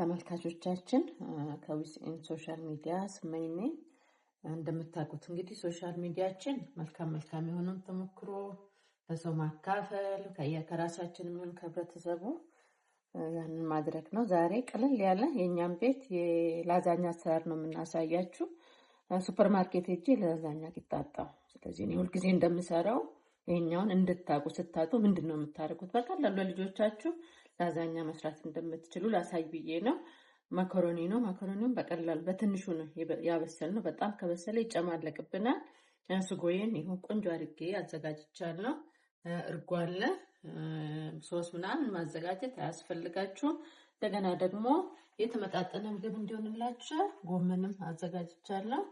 ተመልካቾቻችን፣ ከዊስኢን social media ስመኝ ነኝ። እንደምታውቁት እንግዲህ social media ችን መልካም መልካም የሆነውን ተሞክሮ ለሰው ማካፈል ከራሳችን የሚሆን ከህብረተሰቡ ያንን ማድረግ ነው። ዛሬ ቀለል ያለ የእኛም ቤት የላዛኛ አሰራር ነው የምናሳያችሁ። ሱፐር ማርኬት ሄጄ ላዛኛ ቂጣ አጣሁ። ስለዚህ እኔ ሁልጊዜ እንደምሰራው ይሄኛውን እንድታውቁ ስታጡ ምንድን ነው የምታደርጉት በቀላሉ ለልጆቻችሁ ላዛኛ መስራት እንደምትችሉ ላሳይ ብዬ ነው። መኮሮኒ ነው። መኮሮኒውን በቀላሉ በትንሹ ነው ያበሰልነው። በጣም ከበሰለ ይጨማለቅብናል። ስጎዬን ይሁን ቆንጆ አድርጌ አዘጋጅቻለሁ። እርጎ አለ። ሶስ ምናምን ማዘጋጀት አያስፈልጋችሁም። እንደገና ደግሞ የተመጣጠነ ምግብ እንዲሆንላችሁ ጎመንም አዘጋጅቻለሁ።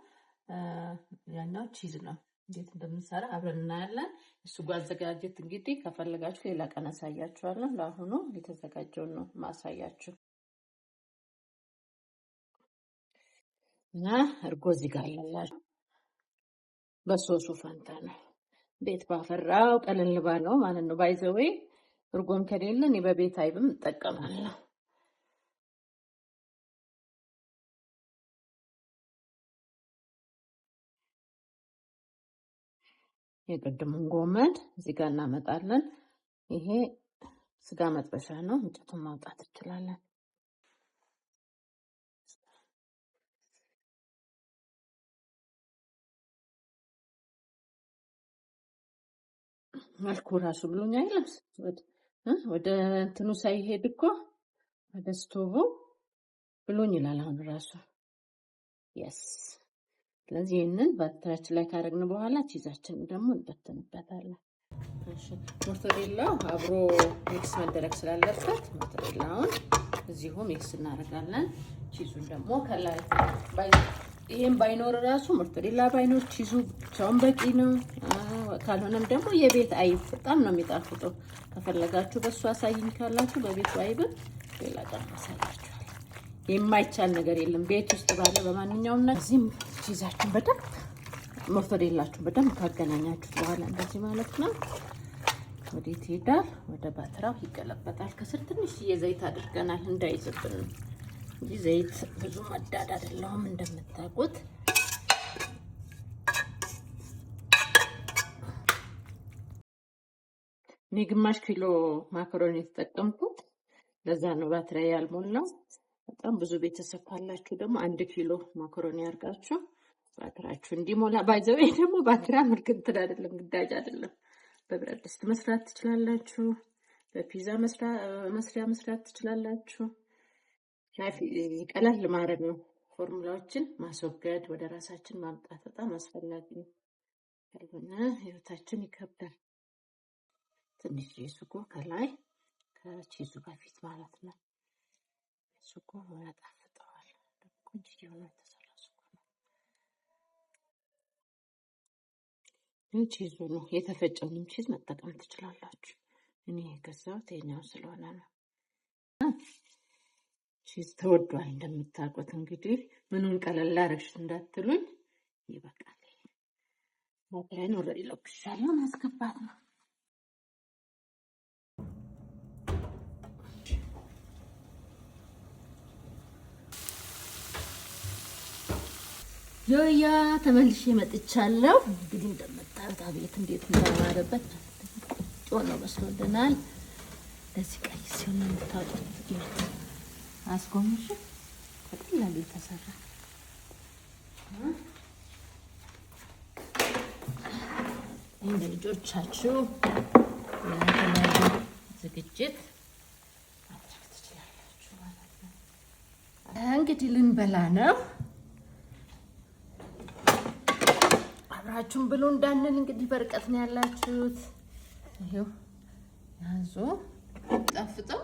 ያኛው cheese ነው። እንዴት እንደምንሰራ አብረን እናያለን። እሱ ጋር አዘጋጀት እንግዲህ ከፈለጋችሁ ሌላ ቀን አሳያችኋለሁ። ለአሁኑ የተዘጋጀውን ነው ማሳያችሁ። እና እርጎ እዚህ ጋር አለላችሁ። በሶሱ ፈንታ ነው ቤት ባፈራው ቀለል ባለው ማለት ነው። By the way እርጎም ከሌለ እኔ በቤት አይብም እጠቀማለሁ። የቅድሙን ጎመን እዚህ ጋር እናመጣለን። ይሄ ስጋ መጥበሻ ነው። እንጨቱን ማውጣት እንችላለን። መልኩ ራሱ ብሎኝ አይደለም። ወደ እንትኑ ሳይሄድ እኮ ወደ ስቶቡ ብሎኝ ይላል አሁን ራሱ yes። ስለዚህ ይህንን ባትራችን ላይ ካደረግን በኋላ cheese ኣችንን ደግሞ እንበትንበታለን። እሺ ሞርቶዴላው አብሮ mix መደረግ ስላለበት ሞርቶዴላውን እዚሁ mix እናደርጋለን። Cheese ኡን ደግሞ ከላይ ይሄን ባይኖር ራሱ ሞርቶዴላ ባይኖር cheese ኡ ብቻውን በቂ ነው። ካልሆነም ደግሞ የቤት አይብ በጣም ነው የሚጣፍጠው። ከፈለጋችሁ በሱ አሳይኝ ካላችሁ በቤቱ አይብም ሌላ ቀን አሳያችኋለሁ። የማይቻል ነገር የለም ቤት ውስጥ ባለ በማንኛውም ነገር። እዚህም cheese ኣችሁን በደንብ ሞርቶዴላችሁን በደንብ ካገናኛችሁት በኋላ እንደዚህ ማለት ነው ወዴት ይሄዳል? ወደ ባትራው ይገለበጣል። ከስር ትንሽዬ ዘይት አድርገናል እንዳይዝብን እንጂ ዘይት ብዙ መዳድ አይደለሁም እንደምታውቁት። እኔ ግማሽ ኪሎ ማካሮኒ የተጠቀምኩት ለዛ ነው ባትራ ያልሞላው። በጣም ብዙ ቤተሰብ ካላችሁ ደግሞ 1 ኪሎ ማካሮኒ አድርጋችሁ ባትራችሁ እንዲሞላ። By the way ደግሞ ባትራ ምርግንትን አይደለም ግዳጅ አይደለም። በብረት ድስት መስራት ትችላላችሁ። በፒዛ መስሪያ መስራት ትችላላችሁ። ቀለል ማድረግ ነው። ፎርሙላዎችን ማስወገድ ወደ ራሳችን ማምጣት በጣም አስፈላጊ ነው። ካልሆነ ህይወታችን ይከብዳል። ትንሽ ሱጎ ከላይ ከ cheese ኡ በፊት ማለት ነው። ሱጎ ያጣፍጠዋል። ቆንጆ የሆነ የተሰራ ሱጎ ነው። Cheese ኡ ነው የተፈጨውንም cheese መጠቀም ትችላላችሁ። እኔ የገዛሁት የኛው ስለሆነ ነው። Cheese ተወዷል እንደምታውቁት። እንግዲህ ምኑን ቀለል አደረግሽ እንዳትሉኝ ይበቃል። ሞክረን already ለኩሻለሁ ማስገባት ነው። ዮያ ተመልሼ መጥቻለሁ። እንግዲህ እንደምታዩት አቤት እንዴት እንዳማረበት ቆንጆ ነው በስሎልናል። ለዚህ ቀይ ሲሆን ነው የምታወጡት። ይኸውት አስጎምሽ በቀላሉ የተሰራ ይህ ለልጆቻችሁ የተለያዩ ዝግጅት ማድረግ ትችላላችሁ ማለት ነው። እንግዲህ ልንበላ ነው። አብራችሁን ብሎ እንዳንን እንግዲህ በርቀት ነው ያላችሁት። ይኸው ያዙ ጣፍጠው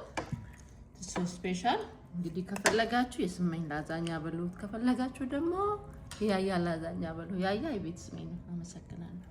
so special። እንግዲህ ከፈለጋችሁ የስመኝ ላዛኛ በሉት፣ ከፈለጋችሁ ደግሞ ያያ ላዛኛ በሉ። ያያ የቤት ስሜ ነው። አመሰግናለሁ።